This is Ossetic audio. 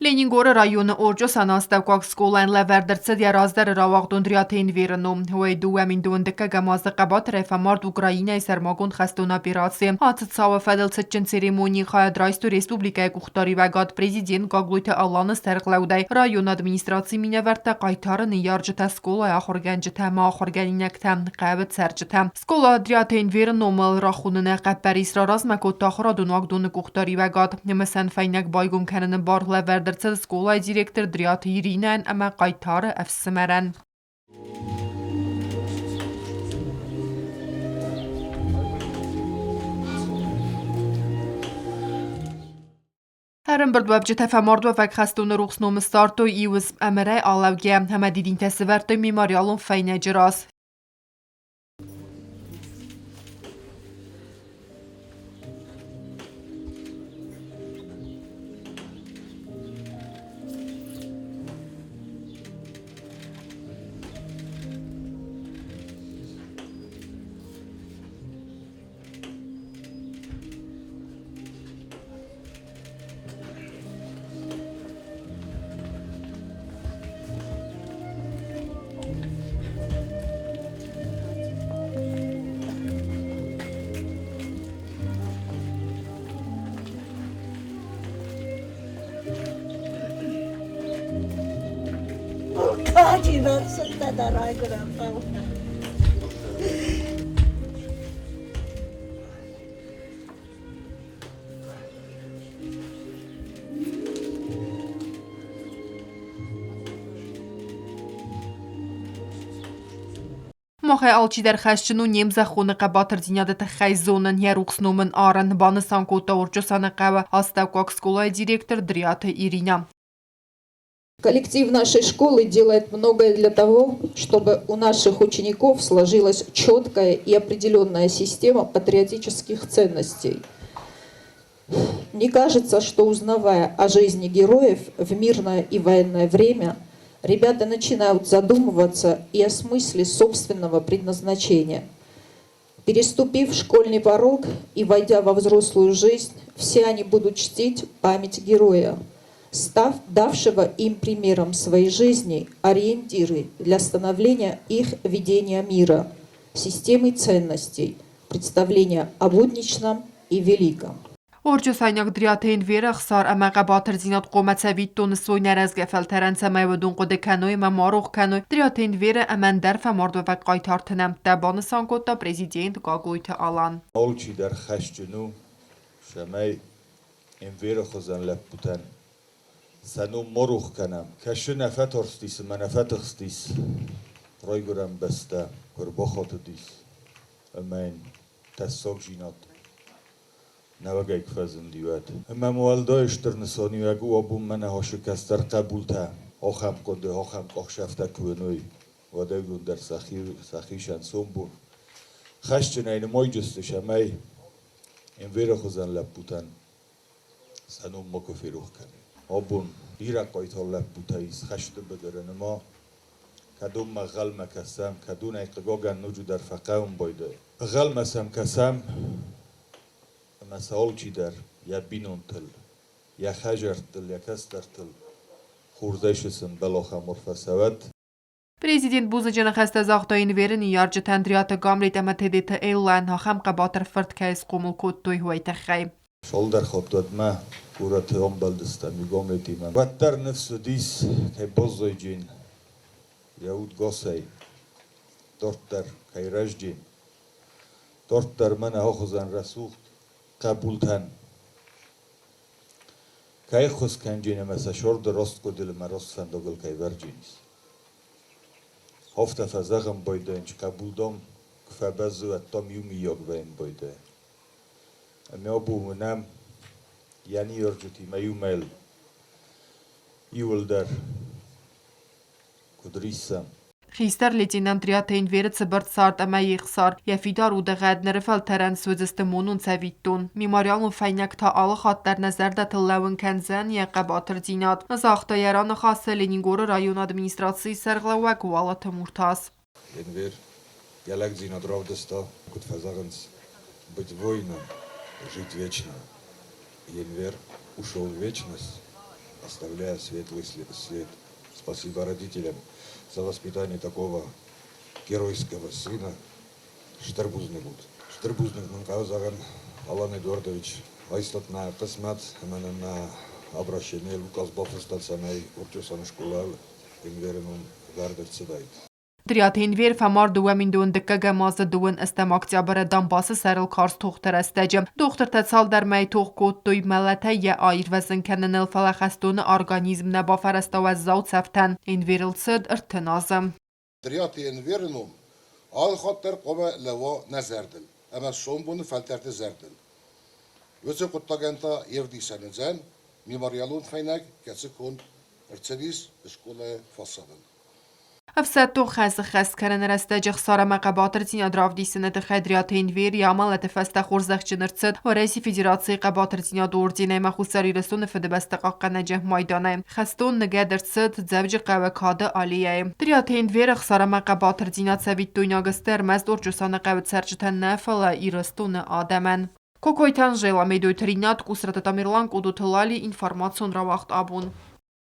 Ленингоры районы Орчъосаны астӕуккаг скъолайӕн лӕвӕрд ӕрцыд йӕ раздӕры рауагъдон Дриаты Энверы ном. Уӕй 2021 азы хъӕбатырӕй фӕмард Украинӕйы сӕрмагонд хӕстон операцийы. Ацы цауы фӕдыл цытджын церемонийы хайад райстой республикӕйы къухдариуӕгад президент Гаглойты Аланы сӕргълӕудӕй, районы администрацийы минӕвӕрттӕ, хъайтары ныййарджытӕ, скъолайы ахуыргӕнджытӕ ӕмӕ ахуыргӕнинӕгтӕ, хъӕуы цӕрджытӕ. Скъола Дриаты Энверы номыл рахоныны хъӕппӕрис раразмӕ кодта ахуырадон уагдоны къухдариуӕгад. Мысӕн фӕйнӕг байгом кӕныны бар лӕвӕрд ӕрцыд скъолайы директор Дриаты Иринӕйӕн ӕмӕ хъайтары ӕфсымӕрӕн. Ӕрӕмбырдуӕвджытӕ фӕмардуӕвӕг хӕстоны рухс номы ссардтой иу ӕмырӕй алӕугӕ ӕмӕ дидинтӕ сывӕрдтой мемориалон фӕйнӕджы раз. Кадин ӕрцыдтӕ дӕ райгуырӕн хъӕумӕ. Махӕй алчидӕр хӕсджын у не мзӕххоны хъӕбатырдзинады тыххӕй зонын, йӕ рухс ном ын арын, банысан кодта Орчъосаны хъӕуы астӕуккаг скъолайы директор Дриаты Иринӕ. Коллектив нашей школы делает многое для того, чтобы у наших учеников сложилась четкая и определенная система патриотических ценностей. Мне кажется, что узнавая о жизни героев в мирное и военное время, ребята начинают задумываться и о смысле собственного предназначения. Переступив школьный порог и войдя во взрослую жизнь, все они будут чтить память героя, став давшего им примером своей жизни ориентиры для становления их видения мира, системы ценностей, представления о будничном и великом. Орчъосайнаг Дриаты Энвер ӕхсар ӕмӕ хъӕбатырдзинад хъуамӕ цӕвиттоны суой нӕ рӕзгӕ фӕлтӕрӕн, цӕмӕй уыдон хъуыды кӕной ӕмӕ ма рох кӕной Дриаты Энверы ӕмӕ ӕндӕр фӕмардуӕвӕг хъайтарты нӕмттӕ, банысан кодта президент Гаглойты Алан. Алчидӕр хӕсджын у, цӕмӕй Энверы хуызӕн лӕппутӕн сӕ ном ма рох кӕнӕм. Кӕсы нӕ фӕтарстис ӕмӕ нӕ фӕтыхстис райгуырӕн бӕстӕ куы ӕрбахатыдис ӕмӕ йын тӕссагдзинад нӕуӕгӕй куы фӕзынди, уӕд. Ӕмӕ ма уӕлдай стыр нысаниуӕг у абон мӕнӕ ашы кӕстӕр хъӕбултӕ ахӕм хъуыды, ахӕм къахсӕфтӕ куы уыной, уӕд уыдон дӕр сӕхи сӕнцонбон хӕсджынӕй нымайджысты, цӕмӕй Энверы хуызӕн лӕппутӕн сӕ ном макуы ферох кӕной. Абон бирӕ хъайтар лӕппутӕ ис хӕсты быдыры ныма, кӕдонмӕ ӕнхъӕлмӕ кӕсӕм, кӕдонӕй хъыгагӕн ноджыдӕр фӕхъӕуын байдайы. Ӕнхъӕлмӕ сӕм кӕсӕм, ӕмӕ сӕ алчидӕр йӕ бинонтыл, йӕ хӕдзӕрттыл, йӕ кӕстӕртыл хорзӕй сымбӕла ахӕм фӕцӕуӕд. Президент бузныджы ныхӕстӕ загъта Энверы ныййарджытӕн Дриаты Гамлет ӕмӕ Тедеты Эллӕн ахӕм хъӕбатыр фырт кӕй схъомыл кодтой, уый тыххӕй. Цалдӕр хатт уӕдмӕ горӕты ӕмбӕлдыстӕм иу Гамлетимӕ. Уӕддӕр ныфс уыдис, кӕй баззайджын йӕ удгасӕй, дарддӕр кӕй рӕзджын. Дарддӕр мӕнӕ ахуызӕн рӕсугъд хъӕбултӕн кӕй ӕххуыс кӕнджын ӕмӕ сӕ сӕрды раст хъуыдыл ӕмӕ раст фӕндагыл кӕй вӕрджын ис. Афтӕ фӕзӕгъын байдайын, хъӕбул, дам, куы фӕбӕззы, уӕд, дам, иумийаг вӕййын байдайы. Ӕмӕ абон уынӕм йӕ ныййарджытимӕ иумӕ иуылдӕр куыд риссӕм. Хистӕр лейтенант Дриаты Энверы цыбыр цард ӕмӕ йе хсар, йӕ фидар удыгъӕд ныры фӕлтӕрӕн суыдзысты монон цӕвиттон. Мемориалон фӕйнӕг та алы хатт дӕр нӕ зӕрдӕтыл лӕууын кӕндзӕн йӕ хъӕбатырдзинад, загъта йӕ раныхасы Ленингоры районы администрацийы сӕргълӕууӕг Уалыты Муртаз. Энвер йӕ лӕгдзинад равдыста, куыд фӕзӕгъынц, быть воином, жить вечно. Енвер ушел в вечность. Оставляя светлый след. Спасибо родителям за воспитание такого геройского сына. Стыр бузныг ут. Стыр бузныг мын хъӕуы зӕгъын, Алан Эдуардович, айстат нӕ хъысмӕт ӕмӕ нын нӕ обращение указ бафыста, цӕмӕй Орчъосаны скъолайыл Энверы ном вӕрд ӕрцыдаид. Дриаты Энвер фӕмард 2000 дыккӕгӕм азы дыууын ӕстӕм октябры Донбассы сӕрыл карз тохты рӕстӕджы. Дохтыртӕ цалдӕр мӕй тох кодтой мӕлӕтӕй йӕ аирвӕзын кӕныныл, фӕлӕ хӕстоны организм нӕ бафӕрӕзта уӕззау цӕфтӕн. Энверыл цыд 30 азы. Дриаты Энверы ном алы хатт дӕр хъуамӕ лӕууа нӕ зӕрдыл ӕмӕ сомбоны фӕлтӕрты зӕрдыл. Уыцы хъуыддагӕн та йе вдисӕн уыдзӕн мемориалон фӕйнӕг, кӕцы конд ӕрцыдис скъолайы фасадыл. Ӕфсӕддон хӕсы хӕст кӕныны рӕстӕджы Ӕхсар ӕмӕ хъӕбатырдзинад равдисыны тыххӕй Дриаты Энвер йӕ амӕлӕты фӕстӕ хорзӕхджын ӕрцыд Уӕрӕсейы Федерацийы хъӕбатырдзинады орденӕй ӕмӕ Хуссар Ирыстоны Фыдыбӕстӕ хъахъхъӕнӕджы майданӕй. Хӕстон ныгӕд ӕрцыд Дзӕуджыхъӕуы Кады аллейӕйы. Дриаты Энвер Ӕхсар ӕмӕ хъӕбатырдзинад цӕвиттойнаг сты ӕрмӕст Орчъосаны хъӕуы цӕрджытӕн нӕ, фӕлӕ Ирыстоны адӕмӕн. Кокойты Анжела, Медойты Ринат, Къусраты Тамерлан, Къудуты Лали, информацион рауагъд абон.